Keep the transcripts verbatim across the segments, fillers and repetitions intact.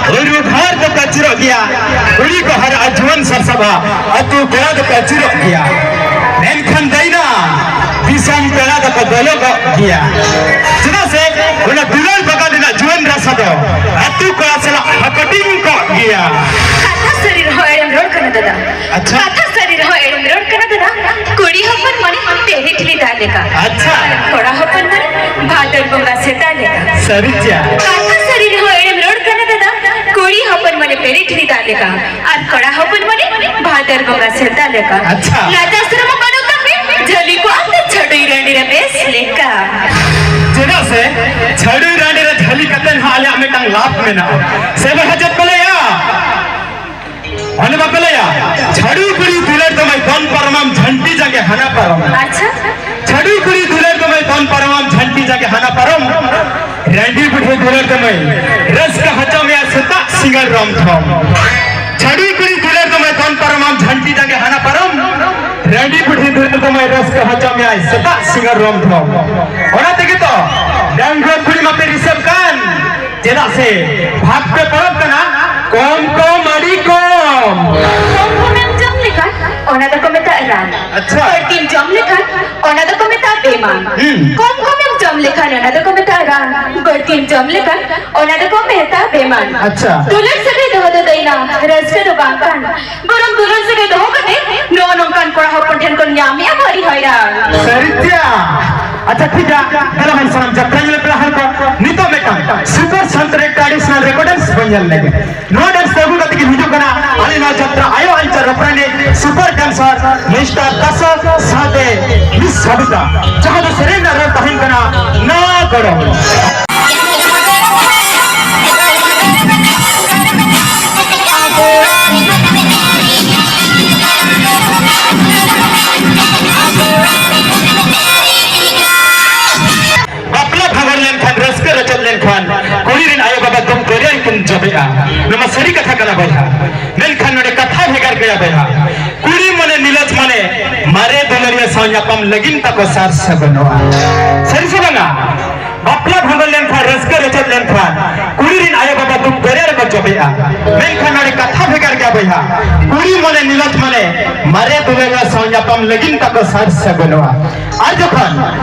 ᱦᱩᱲᱩ ᱫᱷᱟᱨ ᱫᱚᱠᱚ ᱟᱹᱪᱩᱨᱚᱜ ᱜᱮᱭᱟ, ᱠᱩᱲᱤ ᱠᱚ ᱦᱟᱨᱟᱜᱼᱟ ᱡᱩᱣᱟᱹᱱ ᱥᱟᱨᱥᱟᱵᱟ, ᱟᱹᱛᱩ ᱯᱮᱲᱟ ᱫᱚᱠᱚ ᱟᱹᱪᱩᱨᱚᱜ ᱜᱮᱭᱟ, ᱢᱮᱱᱠᱷᱟᱱ ᱫᱟᱹᱭᱱᱟ ᱫᱤᱥᱚᱢ ᱯᱮᱲᱟ ᱫᱚᱠᱚ ᱫᱚᱞᱚᱜᱚᱜ ᱜᱮᱭᱟ᱾ ᱪᱮᱫᱟᱜ ᱥᱮ ᱚᱱᱟ ᱫᱩᱞᱟᱹᱲ ᱵᱟᱜᱟᱱ ᱨᱮᱱᱟᱜ ᱡᱩᱣᱟᱹᱱ ᱨᱟᱥᱟ ᱫᱚ ᱟᱹᱛᱩ ᱠᱚᱲᱟ ᱥᱟᱞᱟᱜ ᱦᱟᱹᱯᱟᱹᱴᱤᱧ ᱠᱚᱜ ᱜᱮᱭᱟ᱾ ᱠᱟᱛᱷᱟ ᱥᱟᱹᱨᱤ ᱨᱮᱦᱚᱸ ᱮᱲᱮᱢ ᱨᱚᱲ ᱠᱟᱱᱟ ᱫᱟᱫᱟ᱾ ᱟᱪᱪᱷᱟ᱾ ᱠᱟᱛᱷᱟ ᱥᱟᱹᱨᱤ ᱨᱮᱦᱚᱸ ᱮᱲᱮᱢ ᱨᱚᱲ ᱠᱟᱱᱟ ᱫᱟᱫᱟ᱾ ᱠᱩᱲᱤ ᱦᱚᱯᱚᱱ ᱢᱟᱱᱮ ᱯᱮᱨᱮ ᱴᱷᱤᱞᱤ ᱫᱟᱜ ᱞᱮᱠᱟ᱾ ᱟᱪᱪᱷᱟ᱾ ᱠᱚᱲᱟ ᱦᱚᱯᱚᱱ ᱢᱟᱱᱮ ᱵᱷᱟᱫᱚᱨ ᱵᱚᱸᱜᱟ ᱥᱮᱛᱟ ᱞᱮᱠᱟ᱾ ᱥᱟᱹᱨᱤ ᱪᱮ? ᱠᱟᱛᱷᱟ ᱥᱟᱹᱨᱤ ᱨᱮᱦᱚᱸ ᱮᱲᱮᱢ ᱨᱚᱲ ᱠᱟᱱᱟ ᱫᱟᱫᱟ᱾ ᱠᱩᱲᱤ ᱦᱚᱯᱚᱱ ᱢᱟᱱᱮ ᱯᱮᱨᱮ ᱴᱷᱤᱞᱤ ᱫᱟᱜ ᱞᱮᱠᱟ᱾ ᱟᱨ ᱠᱚᱲᱟ ᱦᱚᱯᱚᱱ ᱢᱟᱱᱮ ᱵᱷᱟᱫᱚᱨ ᱵᱚᱸᱜᱟ ᱥᱮᱛᱟ ᱞᱮᱠᱟ᱾ ᱟᱪᱪᱷᱟ᱾ ᱞᱟᱡᱟ ᱥᱚᱨᱚᱢ ᱵᱟᱹᱱᱩᱜ ᱛᱟᱯᱮ, ᱡᱷᱟᱹᱞᱤ ᱠᱚᱜ ᱟᱯᱮ ᱪᱷᱟᱹᱰᱩᱭ ᱨᱟᱺᱰᱤ ᱨᱮ ᱵᱮᱥ ᱞᱮᱠᱟ᱾ ᱪᱮᱫᱟᱜ ᱥᱮ ᱪᱷᱟᱹᱰᱩᱭ ᱨᱟᱺᱰᱤ ᱨᱮ ᱡᱷᱟᱹᱞᱤ ᱠᱟᱛᱮ ᱦᱟᱸᱜ ᱟᱞᱮᱭᱟᱜ ᱢᱤᱫᱴᱟᱝ ᱞᱟᱵᱷ ᱢᱮᱱᱟᱜᱼᱟ᱾ ᱥᱮ ᱵᱟᱝ ᱪᱮᱫ ᱠᱚ ᱞᱟᱹᱭᱟ? ᱚᱱᱮ ᱵᱟᱠᱚ ᱞᱟᱹᱭᱟ, ᱪᱷᱟᱹᱰᱩᱭ ᱠᱩᱲᱤ ᱫᱩᱞᱟᱹᱲ ᱫᱚᱢᱟᱭ ᱫᱚᱱ ᱯᱟᱨᱚᱢᱟᱢ ᱡᱷᱟᱹᱱᱴᱤ ᱡᱟᱸᱜᱮ ᱦᱟᱱᱟ ᱯᱟᱨᱚᱢ᱾ ᱟᱪᱪᱷᱟ᱾ ᱪᱷᱟᱹᱰᱩᱭ ᱠᱩᱲᱤ ᱫᱩᱞᱟᱹᱲ ᱫᱚᱢᱟᱭ ᱫᱚᱱ ᱯᱟᱨᱚᱢᱟᱢ ᱡᱷᱟᱹᱱᱴᱤ ᱡᱟᱸᱜᱮ ᱦᱟᱱᱟ ᱯᱟᱨᱚᱢ᱾ ᱨᱟᱺᱰᱤ ᱵᱩᱰᱷᱤ ᱫᱩᱞᱟᱹᱲ ᱫᱚᱢᱟᱭ ᱨᱟᱹᱥᱠᱟᱹ ᱦᱚᱪᱚ ᱢᱮᱭᱟ ᱥᱮᱛᱟᱜ ᱥᱤᱸᱜᱟᱹᱲ ᱨᱚᱢ ᱫᱷᱚᱢ᱾ ᱪᱷᱟᱹᱰᱩᱭ ᱠᱩᱲᱤ ᱫᱩᱞᱟᱹᱲ ᱫᱚᱢᱟᱭ ᱫᱚᱱ ᱯᱟᱨᱚᱢᱟᱢ ᱡᱷᱟᱹᱱᱴᱤ ᱡᱟᱸᱜᱮ ᱦᱟᱱᱟ ᱯᱟᱨᱚᱢ᱾ ᱨᱟᱺᱰᱤ ᱵᱩᱰᱷᱤ ᱫᱩᱞᱟᱹᱲ ᱫᱚᱢᱟᱭ ᱨᱟᱹᱥᱠᱟᱹ ᱦᱚᱪᱚ ᱢᱮᱭᱟᱭ ᱥᱮᱛᱟᱜ ᱥᱤᱸᱜᱟᱹᱲ ᱨᱚᱢ ᱫᱷᱚᱢ᱾ ᱚᱱᱟ ᱛᱮᱜᱮ ᱛᱚ ᱰᱟᱺᱜᱩᱣᱟᱹ ᱠᱩᱲᱤ ᱢᱟᱯᱮ ᱨᱤᱥᱟᱹᱵ ᱠᱟᱱ᱾ ᱪᱮᱫᱟᱜ ᱥᱮ ᱵᱷᱟᱜᱽ ᱯᱮ ᱯᱚᱨᱚᱵᱽ ᱠᱟᱱᱟ ᱠᱚᱢ ᱠᱚᱢ ᱟᱹᱰᱤ ᱠᱚᱢ᱾ ᱠᱚᱢ ᱠᱚᱢᱮᱢ ᱡᱚᱢ ᱞᱮᱠᱷᱟᱱ ᱚᱱᱟ ᱫᱚᱠᱚ ᱢᱮᱛᱟᱜᱼᱟ ᱨᱟᱱ᱾ ᱟᱪᱪᱷᱟ᱾ ᱵᱟᱹᱲᱛᱤᱢ ᱡᱚᱢ ᱞᱮᱠᱷᱟᱱ ᱚᱱᱟ ᱫᱚᱠᱚ ᱢᱮᱛᱟᱜᱼᱟ ᱵᱮᱢᱟᱱ᱾ ᱦᱩᱸ᱾ ᱠᱚᱢ ᱠᱚᱢᱮᱢ ᱡᱚᱢ ᱞᱮᱠᱷᱟᱱ ᱚᱱᱟ ᱫᱚᱠᱚ ᱢᱮᱛᱟᱜᱼᱟ ᱨᱟᱱ᱾ ᱵᱟᱹᱲᱛᱤᱢ ᱡᱚᱢ ᱞᱮᱠᱷᱟᱱ ᱚᱱᱟ ᱫᱚᱠᱚ ᱢᱮᱛᱟᱜᱼᱟ ᱵᱮᱢᱟᱱ᱾ ᱟᱪᱪᱷᱟ᱾ ᱫᱩᱞᱟᱹᱲ ᱥᱟᱹᱜᱟᱹᱭ ᱫᱚᱦᱚ ᱫᱚ ᱫᱟᱹᱭᱱᱟ ᱨᱟᱹᱥᱠᱟᱹ ᱫᱚ ᱵᱟᱝ ᱠᱟᱱ᱾ ᱵᱚᱨᱚᱝ ᱫᱩᱞᱟᱹᱲ ᱥᱟᱹᱜᱟᱹᱭ ᱫᱚᱦᱚ ᱠᱟᱛᱮ ᱱᱚᱜᱼᱚ ᱱᱚᱝᱠᱟᱱ ᱠᱚᱲᱟ ᱦᱚᱯᱚᱱ ᱴᱷᱮᱱ ᱠᱷᱚᱱ ᱧᱟᱢᱮᱜᱼᱟ ᱵᱷᱟᱹᱨᱤ ᱦᱚᱭᱨᱟᱱ᱾ ᱥᱟᱹᱨᱤ ᱜᱮᱭᱟ᱾ ᱟᱪᱪᱷᱟ, ᱴᱷᱤᱠ ᱜᱮᱭᱟ, ᱫᱮᱞᱟ ᱵᱚᱱ ᱥᱟᱱᱟᱢ ᱡᱟᱛᱨᱟ ᱧᱮᱞ ᱯᱮᱲᱟ ᱦᱚᱲ ᱠᱚ, ᱱᱤᱛᱚᱜ ᱢᱤᱫᱴᱟᱝ super Santali traditional record dance ᱵᱚᱱ ᱧᱮᱞ ᱞᱮᱜᱮ᱾ ᱱᱚᱣᱟ ᱰᱮᱱᱥ ᱫᱚ ᱟᱹᱜᱩ ᱠᱟᱛᱮ ᱠᱤᱱ ᱦᱤᱡᱩᱜ ᱠᱟᱱᱟ ᱟᱞᱮ ᱱᱚᱣᱟ ᱡᱟᱛᱨᱟ ᱟᱭᱳ ᱟᱧᱪᱟᱨ ᱨᱚᱯᱚᱲᱟᱱᱤ ᱥᱩᱯᱟᱨ ᱰᱮᱱᱥᱟᱨ ᱢᱤᱥᱴᱟᱨ ᱫᱟᱥ ᱥᱟᱶᱛᱮ ᱢᱤᱥ ᱥᱟᱵᱤᱛᱟ, ᱡᱟᱦᱟᱸ ᱫᱚ ᱥᱮᱨᱮᱧ ᱨᱮᱱᱟᱜ ᱨᱚᱲ ᱛᱟᱦᱮᱱ ᱠᱟᱱᱟ ᱱᱟ ᱜᱚᱲᱚ᱾ ᱵᱟᱯᱞᱟ ᱵᱷᱟᱸᱜᱚᱲ ᱞᱮᱱᱠᱷᱟᱱ, ᱨᱟᱹᱥᱠᱟᱹ ᱨᱚᱪᱚᱫ ᱞᱮᱱᱠᱷᱟᱱ, ᱠᱩᱲᱤ ᱨᱮᱱ ᱟᱭᱳ ᱵᱟᱵᱟ ᱫᱩᱠ ᱫᱚᱨᱭᱟ ᱨᱮᱠᱤᱱ ᱡᱚᱵᱮᱜᱼᱟ᱾ ᱱᱚᱣᱟ ᱥᱟᱹᱨᱤ ᱠᱟᱛᱷᱟ ᱠᱟᱱᱟ ᱵᱚᱭᱦᱟ᱾ ᱢᱮᱱᱠᱷᱟᱱ ᱱᱚᱰᱮ ᱠᱟᱛᱷᱟ ᱵᱷᱮᱜᱟᱨ ᱜᱮᱭᱟ ᱵᱚᱭᱦᱟ᱾ ᱠᱩᱲᱤ ᱢᱚᱱᱮ ᱱᱤᱞᱟᱹᱪ ᱢᱟᱱᱮ ᱢᱟᱨᱮ ᱫᱩᱞᱟᱹᱲᱤᱭᱟᱹ ᱥᱟᱶ ᱧᱟᱯᱟᱢ ᱞᱟᱹᱜᱤᱫ ᱛᱟᱠᱚ ᱥᱟᱨ ᱥᱟᱹᱜᱩᱱᱚᱜᱼᱟ᱾ ᱥᱟᱹᱨᱤ ᱥᱮ ᱵᱟᱝᱟ? ᱵᱟᱯᱞᱟ ᱵᱷᱟᱸᱜᱚᱲ ᱞᱮᱱᱠᱷᱟᱱ, ᱨᱟᱹᱥᱠᱟᱹ ᱨᱚᱪᱚᱫ ᱞᱮᱱᱠᱷᱟᱱ, ᱠᱩᱲᱤ ᱨᱮᱱ ᱟᱭᱳ ᱵᱟᱵᱟ ᱫᱩᱠ ᱫᱚᱨᱭᱟ ᱨᱮᱠᱚ ᱛᱚᱵᱮᱜᱼᱟ᱾ ᱢᱮᱱᱠᱷᱟᱱ ᱱᱚᱰᱮ ᱠᱟᱛᱷᱟ ᱵᱷᱮᱜᱟᱨ ᱜᱮᱭᱟ ᱵᱚᱭᱦᱟ᱾ ᱠᱩᱲᱤ ᱢᱚᱱᱮ ᱱᱤᱞᱚᱡᱽ ᱢᱚᱱᱮ ᱢᱟᱨᱮ ᱫᱩᱞᱟᱹᱲ ᱥᱟᱶ ᱧᱟᱯᱟᱢ ᱞᱟᱹᱜᱤᱫ ᱛᱟᱠᱚ ᱥᱟᱨ ᱥᱟᱹᱜᱩᱱᱚᱜᱼᱟ᱾ ᱟᱨ ᱡᱚᱠᱷᱚᱱ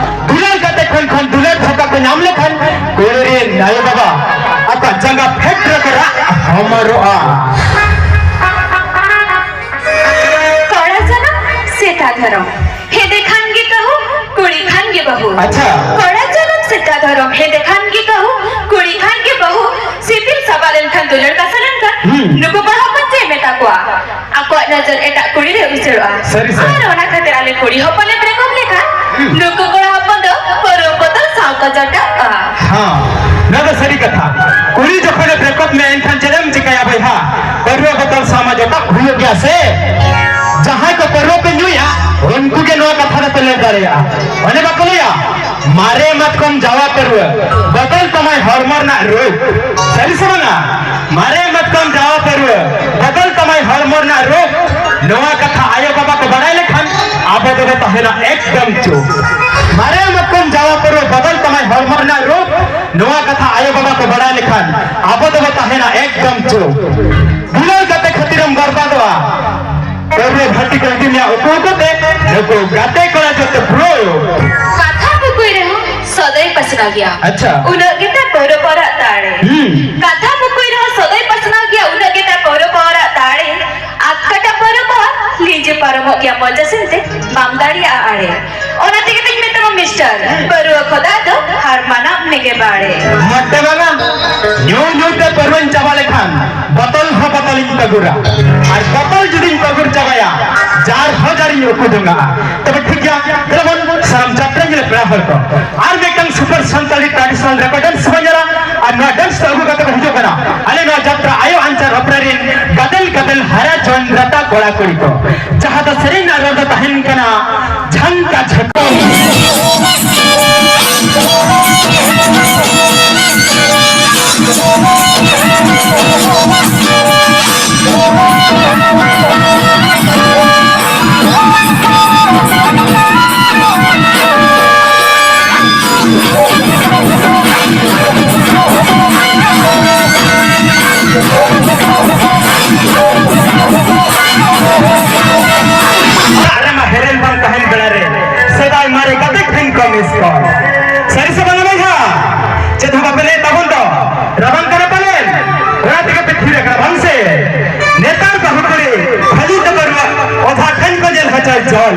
ᱫᱩᱞᱟᱹᱲ ᱠᱟᱛᱮ ᱠᱷᱚᱱ ᱠᱷᱚᱱ ᱫᱩᱞᱟᱹᱲ ᱫᱷᱚᱠᱟ ᱠᱚ ᱧᱟᱢ ᱞᱮᱠᱷᱟᱱ ᱠᱩᱲᱤ ᱨᱮᱱ ᱟᱭᱳ ᱵᱟᱵᱟ ᱟᱠᱚᱣᱟᱜ ᱡᱟᱸᱜᱟ ᱯᱷᱮᱰ ᱨᱮᱠᱚ ᱨᱟᱜ ᱦᱚᱢᱚᱨᱚᱜᱼᱟ᱾ ᱠᱚᱲᱟ ᱡᱟᱱᱟᱢ ᱥᱮᱛᱟ ᱫᱷᱚᱨᱚᱢ, ᱦᱮᱸᱫᱮ ᱠᱷᱟᱱ ᱜᱮ ᱠᱟᱹᱦᱩ, ᱠᱩᱲᱤ ᱠᱷᱟᱱ ᱜᱮ ᱵᱟᱹᱦᱩ᱾ ᱟᱪᱪᱷᱟ᱾ ᱠᱚᱲᱟ ᱡᱟᱱᱟᱢ ᱥᱮᱛᱟ ᱫᱷᱚᱨᱚᱢ, ᱦᱮᱸᱫᱮ ᱠᱷᱟᱱ ᱜᱮ ᱠᱟᱹᱦᱩ, ᱠᱩᱲᱤ ᱠᱷᱟᱱ ᱜᱮ ᱵᱟᱹᱦᱩ᱾ ᱥᱤᱯᱤᱞ ᱥᱟᱵᱟᱜ ᱞᱮᱱᱠᱷᱟᱱ, ᱫᱩᱞᱟᱹᱲ ᱠᱟᱥᱟ ᱞᱮᱱᱠᱷᱟᱱ, ᱦᱩᱸ᱾ ᱱᱩᱠᱩ ᱠᱚᱲᱟ ᱦᱚᱯᱚᱱ ᱪᱮᱫ ᱢᱮᱛᱟ ᱠᱚᱣᱟ? ᱟᱠᱚᱣᱟᱜ ᱱᱚᱡᱚᱨ ᱮᱴᱟᱜ ᱠᱩᱲᱤ ᱨᱮ ᱩᱪᱟᱹᱲᱚᱜᱼᱟ᱾ ᱥᱟᱹᱨᱤ, ᱥᱟᱹᱨᱤ᱾ ᱟᱨ ᱚᱱᱟ ᱠᱷᱟᱹᱛᱤᱨ ᱟᱞᱮ ᱠᱩᱲᱤ ᱦᱚᱯᱚᱱ ᱞᱮ break up ᱞᱮᱠᱷᱟᱱ, ᱦᱩᱸ᱾ ᱱᱩᱠᱩ ᱠᱚᱲᱟ ᱦᱚᱯᱚᱱ ᱫᱚ ᱯᱟᱹᱨᱣᱟᱹ ᱵᱚᱛᱚᱞ ᱥᱟᱶ ᱠᱚ ᱡᱚᱴᱟᱜᱼᱟ᱾ ᱦᱮᱸ, ᱱᱚᱣᱟ ᱫᱚ ᱥᱟᱹᱨᱤ ᱠᱟᱛᱷᱟ᱾ ᱠᱩᱲᱤ ᱡᱚᱠᱷᱚᱱᱮ break up ᱢᱮᱭᱟ, ᱮᱱᱠᱷᱟᱱ ᱪᱮᱫ ᱮᱢ ᱪᱤᱠᱟᱹᱭᱟ ᱵᱚᱭᱦᱟ? ᱯᱟᱹᱨᱣᱟᱹ ᱵᱚᱛᱚᱞ ᱥᱟᱶ ᱢᱟ ᱡᱚᱴᱟᱜ ᱦᱩᱭᱩᱜ ᱜᱮᱭᱟ ᱥᱮ᱾ ᱡᱟᱦᱟᱸᱭ ᱠᱚ ᱯᱟᱹᱨᱣᱟᱹ ᱠᱚ ᱧᱩᱭᱟ, ᱩᱱᱠᱩ ᱜᱮ ᱱᱚᱣᱟ ᱠᱟᱛᱷᱟ ᱫᱚᱠᱚ ᱞᱟᱹᱭ ᱫᱟᱲᱮᱭᱟᱜᱼᱟ᱾ ᱚᱱᱮ ᱵᱟᱠᱚ ᱞᱟᱹᱭᱟ, ᱢᱟᱨᱮ ᱢᱟᱛᱠᱚᱢ ᱡᱟᱣᱟ ᱯᱟᱹᱨᱣᱟᱹ, ᱵᱚᱫᱚᱞ ᱛᱟᱢᱟᱭ ᱦᱚᱲᱢᱚ ᱨᱮᱱᱟᱜ ᱨᱳᱜᱽ᱾ ᱥᱟᱹᱨᱤ ᱥᱮ ᱵᱟᱝᱟ? ᱢᱟᱨᱮ ᱢᱟᱛᱠᱚᱢ ᱡᱟᱣᱟ ᱯᱟᱹᱨᱣᱟᱹ, ᱵᱚᱫᱚᱞ ᱛᱟᱢᱟᱭ ᱦᱚᱲᱢᱚ ᱨᱮᱱᱟᱜ ᱨᱳᱜᱽ᱾ ᱱᱚᱣᱟ ᱠᱟᱛᱷᱟ ᱟᱭᱳ ᱵᱟᱵᱟ ᱠᱚ ᱵᱟᱲᱟᱭ ᱞᱮᱠᱷᱟᱱ ᱟᱵᱚ ᱫᱚᱵᱚ ᱛᱟᱦᱮᱱᱟ ᱮᱠᱫᱚᱢ ᱪᱩᱯ᱾ ᱢᱟᱨᱮ ᱢᱟᱛᱠᱚᱢ ᱡᱟᱣᱟ ᱯᱟᱹᱨᱣᱟᱹ, ᱵᱚᱫᱚᱞ ᱛᱟᱢᱟᱭ ᱦᱚᱲᱢᱚ ᱨᱮᱱᱟᱜ ᱨᱳᱜᱽ᱾ ᱱᱚᱣᱟ ᱠᱟᱛᱷᱟ ᱟᱭᱳ ᱵᱟᱵᱟ ᱠᱚ ᱵᱟᱲᱟᱭ ᱞᱮᱠᱷᱟᱱ ᱟᱵᱚ ᱫᱚᱵᱚ ᱛᱟᱦᱮᱱᱟ ᱮᱠᱫᱚᱢ ᱪᱩᱯ᱾ ᱫᱩᱞᱟᱹᱲ ᱠᱟᱛᱮ ᱠᱷᱟᱹᱛᱤᱨᱮᱢ ᱵᱚᱨᱵᱟᱫᱚᱜᱼᱟ᱾ ᱯᱟᱹᱨᱣᱟᱹ ᱵᱷᱟᱹᱴᱤ ᱠᱚ ᱤᱫᱤ ᱢᱮᱭᱟ ᱩᱠᱩ ᱩᱠᱩ ᱛᱮ, ᱱᱩᱠᱩ ᱜᱟᱛᱮ ᱠᱚᱲᱟ ᱡᱚᱛᱚ ᱯᱩᱨᱟᱹᱣ᱾ ᱠᱟᱛᱷᱟ ᱵᱩᱠᱩᱭ ᱨᱮᱦᱚᱸ ᱥᱚᱫᱚᱭ ᱯᱟᱥᱱᱟᱣ ᱜᱮᱭᱟ᱾ ᱟᱪᱪᱷᱟ᱾ ᱩᱱᱟᱹᱜ ᱜᱮᱛᱟ ᱯᱟᱹᱣᱨᱟᱹ ᱯᱟᱣᱨᱟᱜ ᱫᱟᱲᱮ᱾ ᱦᱩᱸ᱾ ᱠᱟᱛᱷᱟ ᱵᱩᱠᱩᱭ ᱨᱮᱦᱚᱸ ᱥᱚᱫᱚᱭ ᱯᱟᱥᱱᱟᱣ ᱜᱮᱭᱟ, ᱩᱱᱟᱹᱜ ᱜᱮᱛᱟ ᱯᱟᱹᱣᱨᱟᱹ ᱯᱟᱣᱨᱟᱜ ᱫᱟᱲᱮ᱾ ᱟᱛ ᱠᱟᱴᱟ ᱯᱟᱹᱣᱨᱟᱹ ᱯᱟᱣᱨᱟ ᱞᱤᱸᱡᱤ ᱯᱟᱨᱚᱢᱚᱜ ᱜᱮᱭᱟ ᱢᱚᱡᱟ ᱥᱮᱱᱛᱮ, ᱵᱟᱢ ᱫᱟᱲᱮᱭᱟᱜᱼᱟ ᱟᱲᱮ᱾ ᱚᱱᱟ ᱛᱮᱜᱮ ᱛᱚᱧ ᱢᱮᱛᱟᱢᱟ ᱢᱤᱥᱴᱟᱨ, ᱦᱩᱸ᱾ ᱯᱟᱹᱣᱨᱟᱹ ᱠᱷᱚᱫᱟ ᱫᱚ ᱦᱟᱨ ᱢᱟᱱᱟᱜ ᱢᱮᱜᱮ ᱵᱟᱲᱮ᱾ ᱢᱚᱴᱮ ᱵᱟᱝᱟ, ᱧᱩ ᱧᱩ ᱛᱮ ᱯᱟᱹᱣᱨᱟᱹᱧ ᱪᱟᱵᱟ ᱞᱮᱠᱷᱟᱱ ᱵᱚᱛᱚᱞ ᱦᱚᱸ ᱵᱚᱛᱚᱞᱤᱧ ᱯᱟᱹᱜᱩᱨᱟ᱾ ᱟᱨ ᱵᱚᱛᱚᱞ ᱡᱩᱫᱤᱧ ᱯᱟᱹᱜᱩᱨ ᱪᱟᱵᱟᱭᱟ, ᱡᱟᱨ ᱦᱚᱸ ᱡᱟᱨᱤᱧ ᱩᱠᱩ ᱡᱚᱝᱟᱜᱼᱟ᱾ ᱛᱚᱵᱮ ᱴᱷᱤᱠ ᱜᱮᱭᱟ, ᱫᱮᱞᱟ ᱵᱚᱱ ᱥᱟᱱᱟᱢ ᱡᱟᱛᱨᱟ ᱧᱮᱞ ᱯᱮᱲᱟ ᱦᱚᱲ ᱠᱚ᱾ ᱟᱨ ᱢᱤᱫᱴᱟᱝ super Santali traditional record dance ᱵᱚᱱ ᱧᱮᱞᱟ᱾ ᱟᱨ ᱱᱚᱣᱟ dance ᱫᱚ ᱟᱹᱜᱩ ᱠᱟᱛᱮ ᱠᱚ ᱦᱤᱡᱩᱜ ᱠᱟᱱᱟ ᱟᱞᱮ ᱱᱚᱣᱟ ᱡᱟᱛᱨᱟ ᱟᱭᱳ ᱟᱧᱪᱟᱨ ᱚᱯᱮᱨᱟ ᱨᱮᱱ ᱜᱟᱫᱮᱞ ᱜᱟᱫᱮᱞ ᱦᱟᱨᱟ ᱡᱩᱣᱟᱹᱱ ᱨᱟᱛᱟ ᱠᱚᱲᱟ ᱠᱩᱲᱤ ᱠᱚ᱾ ᱡᱟᱦᱟᱸ ᱫᱚ ᱥᱮᱨᱮᱧ ᱨᱮᱱᱟᱜ ᱨᱚᱲ ᱫᱚ ᱛᱟᱦᱮᱱ ᱠᱟᱱᱟ ᱡᱷᱟᱝᱠᱟ ᱡᱷᱟᱠᱟ᱾ ᱠᱚᱞ᱾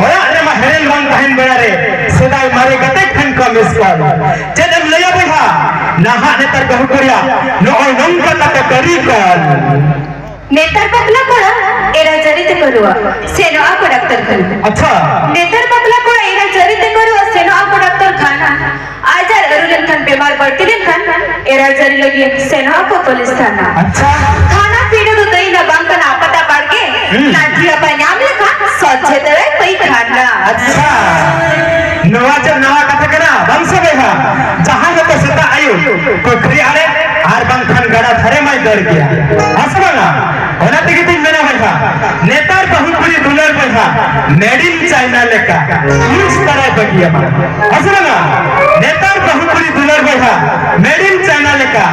ᱚᱲᱟᱜ ᱨᱮᱢᱟ ᱦᱮᱨᱮᱞ ᱵᱟᱝ ᱛᱟᱦᱮᱱ ᱵᱮᱲᱟ ᱨᱮ ᱥᱮᱫᱟᱭ ᱢᱟᱨᱮ ᱜᱟᱛᱮ ᱴᱷᱮᱱ ᱠᱷᱚᱱ ᱢᱤᱥ ᱠᱚᱞ᱾ ᱪᱮᱫ ᱮᱢ ᱞᱟᱹᱭᱟ ᱵᱚᱭᱦᱟ, ᱱᱟᱦᱟᱜ ᱱᱮᱛᱟᱨ ᱵᱟᱹᱦᱩ ᱠᱩᱲᱤᱭᱟᱜ ᱱᱚᱜᱼᱚᱭ ᱱᱚᱝᱠᱟ ᱠᱟᱛᱮ ᱠᱟᱹᱨᱤ ᱠᱚᱞ᱾ ᱱᱮᱛᱟᱨ ᱵᱟᱯᱞᱟ ᱠᱚᱲᱟ ᱮᱨᱟ ᱡᱟᱹᱨᱤ ᱛᱮᱠᱚ ᱨᱩᱣᱟᱹᱜ, ᱥᱮᱱᱚᱜ ᱟᱠᱚ ᱰᱟᱠᱛᱚᱨ ᱠᱷᱟᱱᱟ᱾ ᱟᱪᱪᱷᱟ᱾ ᱱᱮᱛᱟᱨ ᱵᱟᱯᱞᱟ ᱠᱚᱲᱟ ᱮᱨᱟ ᱡᱟᱹᱨᱤ ᱛᱮᱠᱚ ᱨᱩᱣᱟᱹᱜ, ᱥᱮᱱᱚᱜ ᱟᱠᱚ ᱰᱟᱠᱛᱚᱨ ᱠᱷᱟᱱᱟ᱾ ᱟᱡᱟᱨ ᱟᱹᱨᱩ ᱞᱮᱱᱠᱷᱟᱱ, ᱵᱮᱢᱟᱨ ᱵᱟᱹᱲᱛᱤ ᱞᱮᱱᱠᱷᱟᱱ, ᱮᱨᱟ ᱡᱟᱹᱨᱤ ᱞᱟᱹᱜᱤᱫ ᱥᱮᱱᱚᱜ ᱟᱠᱚ ᱯᱩᱞᱤᱥ ᱛᱷᱟᱱᱟ᱾ ᱟᱪᱪᱷᱟ᱾ ᱛᱷᱟᱱᱟ ᱯᱤᱲᱟᱹ ᱫᱚ ᱫᱟᱹᱭ ᱫᱚ ᱵᱟᱝ ᱠᱟᱱᱟ, ᱟᱯᱟᱛ ᱟᱯᱟᱲ ᱜᱮ᱾ ᱦᱩᱸ᱾ ᱞᱟᱴᱷᱤ ᱟᱯᱟ ᱧᱟᱢ ᱞᱮᱠᱷᱟᱱ ᱥᱚᱡᱷᱮ ᱫᱟᱨᱟᱭ ᱯᱟᱹᱭᱠᱷᱟᱱᱟ᱾ ᱟᱪᱪᱷᱟ, ᱱᱚᱣᱟ ᱪᱮᱫ ᱱᱟᱣᱟ ᱠᱟᱛᱷᱟ ᱠᱟᱱᱟ? ᱵᱟᱝ ᱥᱮ ᱵᱚᱭᱦᱟ, ᱡᱟᱦᱟᱸᱭ ᱦᱚᱸᱛᱚ ᱥᱮᱛᱟᱜ ᱟᱹᱭᱩᱵ ᱯᱩᱠᱷᱨᱤ ᱟᱲᱮ ᱟᱨ ᱵᱟᱝᱠᱷᱟᱱ ᱜᱟᱰᱟ ᱫᱷᱟᱨᱮ ᱢᱟᱭ ᱫᱟᱹᱲ ᱜᱮᱭᱟ, ᱦᱮᱸ ᱥᱮ ᱵᱟᱝᱟ? ᱚᱱᱟ ᱛᱮᱜᱮ ᱛᱤᱧ ᱢᱮᱱᱟ ᱵᱚᱭᱦᱟ, ᱱᱮᱛᱟᱨ ᱵᱟᱹᱦᱩ ᱠᱩᱲᱤ ᱫᱩᱞᱟᱹᱲ ᱵᱚᱭᱦᱟ, made in China ᱞᱮᱠᱟ use ᱛᱟᱨᱟᱭ ᱵᱟᱹᱜᱤᱭᱟᱢᱟ᱾ ᱦᱮᱸ ᱥᱮ ᱵᱟᱝᱟ? ᱱᱮᱛᱟᱨ ᱵᱟᱹᱦᱩ ᱠᱩᱲᱤ ᱫᱩᱞᱟᱹᱲ ᱵᱚᱭᱦᱟ, made in China ᱞᱮᱠᱟ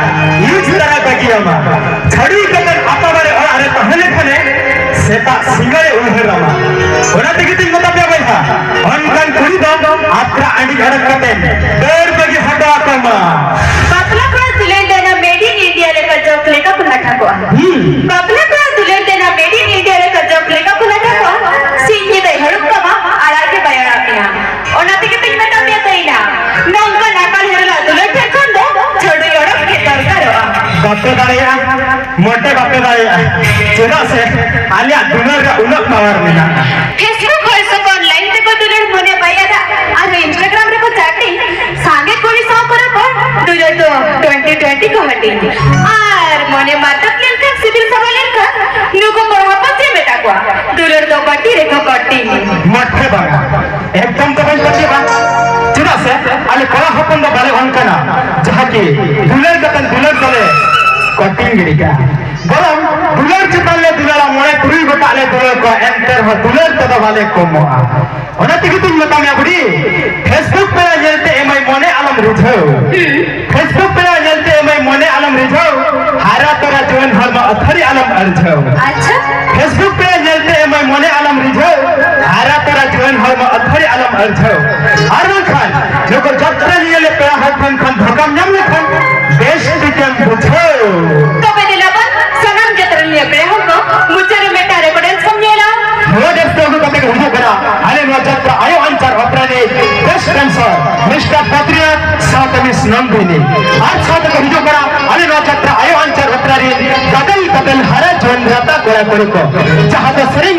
use ᱛᱟᱨᱟᱭ ᱵᱟᱹᱜᱤᱭᱟᱢᱟ᱾ ᱪᱷᱟᱹᱰᱩᱭ ᱠᱟᱛᱮ ᱟᱛᱟᱵᱟᱨᱮ ᱚᱲᱟᱜ ᱨᱮ ᱛᱟᱦᱮᱸ ᱞᱮᱠᱷᱟᱱᱮ, ᱥᱮᱛᱟᱜ ᱥᱤᱸᱜᱟᱹᱲᱮ ᱩᱭᱦᱟᱹᱨᱟᱢᱟ᱾ ᱚᱱᱟ ᱛᱮᱜᱮ ᱛᱤᱧ ᱢᱮᱛᱟ ᱯᱮᱭᱟ ᱵᱚᱭᱦᱟ, ᱚᱱᱠᱟᱱ ᱠᱩᱲᱤ ᱫᱚ ᱟᱛᱨᱟ ᱟᱹᱰᱤ ᱚᱰᱚᱠ ᱠᱟᱛᱮ ᱫᱟᱹᱲ ᱵᱟᱹᱜᱤ ᱦᱚᱴᱚ ᱟᱠᱚ ᱢᱟ᱾ ᱵᱟᱯᱞᱟ ᱠᱚᱲᱟ ᱫᱩᱞᱟᱹᱲ ᱫᱚ ᱚᱱᱟ made in India ᱞᱮᱠᱟ ᱡᱚᱠ ᱞᱮᱠᱟ ᱠᱚ ᱞᱟᱴᱷᱟ ᱠᱚᱜᱼᱟ᱾ ᱦᱩᱸ᱾ ᱵᱟᱯᱞᱟ ᱠᱚᱲᱟ ᱫᱩᱞᱟᱹᱲ ᱫᱚ ᱚᱱᱟ made in India ᱞᱮᱠᱟ ᱡᱚᱠ ᱞᱮᱠᱟ ᱠᱚ ᱞᱟᱴᱷᱟ ᱠᱚᱜᱼᱟ᱾ ᱥᱤᱧ ᱧᱤᱫᱟᱹᱭ ᱦᱟᱹᱨᱩᱵ ᱠᱟᱢᱟ, ᱟᱲᱟᱜ ᱜᱮ ᱵᱟᱭ ᱟᱲᱟᱜ ᱢᱮᱭᱟ᱾ ᱚᱱᱟ ᱛᱮᱜᱮ ᱛᱚᱧ ᱢᱮᱛᱟ ᱯᱮᱭᱟ ᱛᱟᱹᱭᱱᱟ, ᱱᱚᱝᱠᱟᱱ ᱟᱠᱟᱞ ᱦᱮᱨᱮᱞᱟᱜ ᱫᱩᱞᱟᱹᱲ ᱴᱷᱮᱱ ᱠᱷᱚᱱ ᱫᱚ ᱪᱷᱟᱹᱰᱩᱭ ᱚᱰᱚᱠ ᱜᱮ ᱫᱚᱨᱠᱟᱨᱚᱜᱼᱟ᱾ ᱵᱟᱯᱮ ᱫᱟᱲᱮᱭᱟᱜᱼᱟ, ᱢᱚᱴᱮ ᱵᱟᱯᱮ ᱫᱟᱲᱮᱭᱟᱜᱼᱟ, ᱪᱮᱫᱟᱜ ᱥᱮ ᱟᱞᱮᱭᱟᱜ ᱫᱩᱞᱟᱹᱲ ᱨᱮ ᱩᱱᱟᱹᱜ power ᱢᱮᱱᱟᱜᱼᱟ᱾ Facebook, WhatsApp, online ᱛᱮᱠᱚ ᱫᱩᱞᱟᱹᱲ ᱢᱚᱱᱮ ᱵᱟᱭ ᱟᱫᱟ, ᱟᱨ Instagram ᱨᱮᱠᱚ chatting, ᱥᱟᱸᱜᱮ ᱠᱩᱲᱤ ᱥᱟᱶ ᱠᱚ ᱨᱚᱯᱚᱲ, ᱫᱩᱞᱟᱹᱲ ᱫᱚ twenty twenty ᱠᱚ ᱦᱟᱹᱴᱤᱧ᱾ ᱟᱨ ᱢᱚᱱᱮ ᱢᱟᱛᱟᱛ ᱞᱮᱱᱠᱷᱟᱱ, ᱥᱤᱵᱤᱞ ᱥᱟᱵᱟ ᱞᱮᱱᱠᱷᱟᱱ, ᱱᱩᱠᱩ ᱠᱚᱲᱟ ᱦᱚᱯᱚᱱ ᱪᱮᱫ ᱢᱮᱛᱟ ᱠᱚᱣᱟ? ᱫᱩᱞᱟᱹᱲ ᱫᱚ ᱵᱟᱹᱴᱤ ᱨᱮᱠᱚ ᱠᱟᱹᱴᱤᱧ᱾ ᱢᱚᱴᱷᱮ ᱵᱟᱝᱟ, ᱮᱠᱫᱚᱢ ᱫᱚ ᱵᱟᱹᱧ ᱯᱟᱹᱛᱭᱟᱹᱜᱼᱟ᱾ ᱪᱮᱫᱟᱜ ᱥᱮ ᱟᱞᱮ ᱠᱚᱲᱟ ᱦᱚᱯᱚᱱ ᱫᱚ ᱵᱟᱞᱮ ᱚᱱᱠᱟᱱᱟ, ᱡᱟᱦᱟᱸ ᱠᱤ ᱫᱩᱞᱟᱹᱲ ᱠᱟᱛᱮ ᱫᱩᱞᱟᱹᱲ ᱫᱚᱞᱮ ᱠᱟᱹᱴᱤᱧ ᱜᱤᱰᱤ ᱠᱟᱜᱼᱟ᱾ ᱵᱚᱨᱚᱝ ᱫᱩᱞᱟᱹᱲ ᱪᱮᱛᱟᱱ ᱞᱮ ᱫᱩᱞᱟᱹᱲᱟ, ᱢᱚᱬᱮ ᱛᱩᱨᱩᱭ ᱜᱚᱴᱟᱜ ᱞᱮ ᱫᱩᱞᱟᱹᱲ ᱠᱚᱣᱟ, ᱮᱱᱛᱮ ᱨᱮᱦᱚᱸ ᱫᱩᱞᱟᱹᱲ ᱛᱮᱫᱚ ᱵᱟᱞᱮ ᱠᱚᱢᱚᱜᱼᱟ᱾ ᱚᱱᱟ ᱛᱮᱜᱮ ᱛᱩᱧ ᱢᱮᱛᱟ ᱢᱮᱭᱟ ᱵᱩᱰᱷᱤ, Facebook ᱯᱮᱲᱟ ᱧᱮᱞᱛᱮ ᱮᱢᱟᱭ ᱢᱚᱱᱮ ᱟᱞᱚᱢ ᱨᱤᱡᱷᱟᱹᱣ᱾ ᱦᱩᱸ᱾ Facebook ᱯᱮᱲᱟ ᱧᱮᱞᱛᱮ ᱮᱢᱟᱭ ᱢᱚᱱᱮ ᱟᱞᱚᱢ ᱨᱤᱡᱷᱟᱹᱣ᱾ ᱦᱟᱨᱟ ᱛᱚᱨᱟ ᱡᱩᱣᱟᱹᱱ ᱦᱚᱲᱢᱚ ᱟᱹᱛᱷᱟᱹᱲᱤ ᱟᱞᱚᱢ ᱟᱹᱲᱡᱷᱟᱹᱣ᱾ ᱟᱪᱪᱷᱟ᱾ Facebook ᱯᱮᱲᱟ ᱧᱮᱞᱛᱮ ᱮᱢᱟᱭ ᱢᱚᱱᱮ ᱟᱞᱚᱢ ᱨᱤᱡᱷᱟᱹᱣ᱾ ᱦᱟᱨᱟ ᱛᱚᱨᱟ ᱡᱩᱣᱟᱹᱱ ᱦᱚᱲᱢᱚ ᱟᱹᱛᱷᱟᱹᱲᱤ ᱟᱞᱚᱢ ᱟᱹᱲᱡᱷᱟᱹᱣ᱾ ᱟᱨ ᱵᱟᱝᱠᱷᱟᱱ ᱱᱩᱠᱩ ᱡᱟᱛᱨᱟ ᱧᱮᱞ ᱯᱮᱲᱟ ᱦᱚᱲ ᱴᱷᱮᱱ ᱠᱷᱚᱱ ᱫᱷᱳᱠᱟᱢ ᱧᱟᱢ ᱞᱮᱠᱷᱟᱱ ᱵᱮᱥ ᱴᱷᱤᱠᱮᱢ ᱵᱩᱡᱷᱟᱹᱣ᱾ ᱛᱚᱵᱮ ᱫᱮᱞᱟ ᱵᱚᱱ ᱥᱟᱱᱟᱢ ᱡᱟᱛᱨᱟ ᱧᱮᱞ ᱯᱮᱲᱟ ᱦᱚᱲ ᱠᱚ ᱢᱩᱪᱟᱹᱫ ᱨᱮ ᱢᱤᱫᱴᱟᱝ recordings ᱵᱚᱱ ᱧᱮᱞᱟ᱾ ᱱᱚᱣᱟ dance ᱫᱚ ᱟᱹᱜᱩ ᱠᱟᱛᱮ ᱱᱚᱱᱫᱤᱱᱤ ᱟᱨ ᱥᱟᱶᱛᱮ ᱠᱚ ᱦᱤᱡᱩᱜ ᱠᱟᱱᱟ ᱟᱞᱮ ᱱᱚᱣᱟ ᱡᱟᱛᱨᱟ ᱟᱭᱳ ᱟᱧᱪᱟᱨ ᱵᱟᱛᱨᱟ ᱨᱮ ᱜᱟᱫᱮᱞ ᱜᱟᱫᱮᱞ ᱦᱟᱨᱟ ᱡᱩᱣᱟᱹᱱ ᱜᱟᱶᱛᱟ ᱠᱚᱲᱟ ᱠᱩᱲᱤ ᱠᱚ, ᱡᱟᱦᱟᱸ ᱫᱚ ᱥᱮᱨᱮᱧ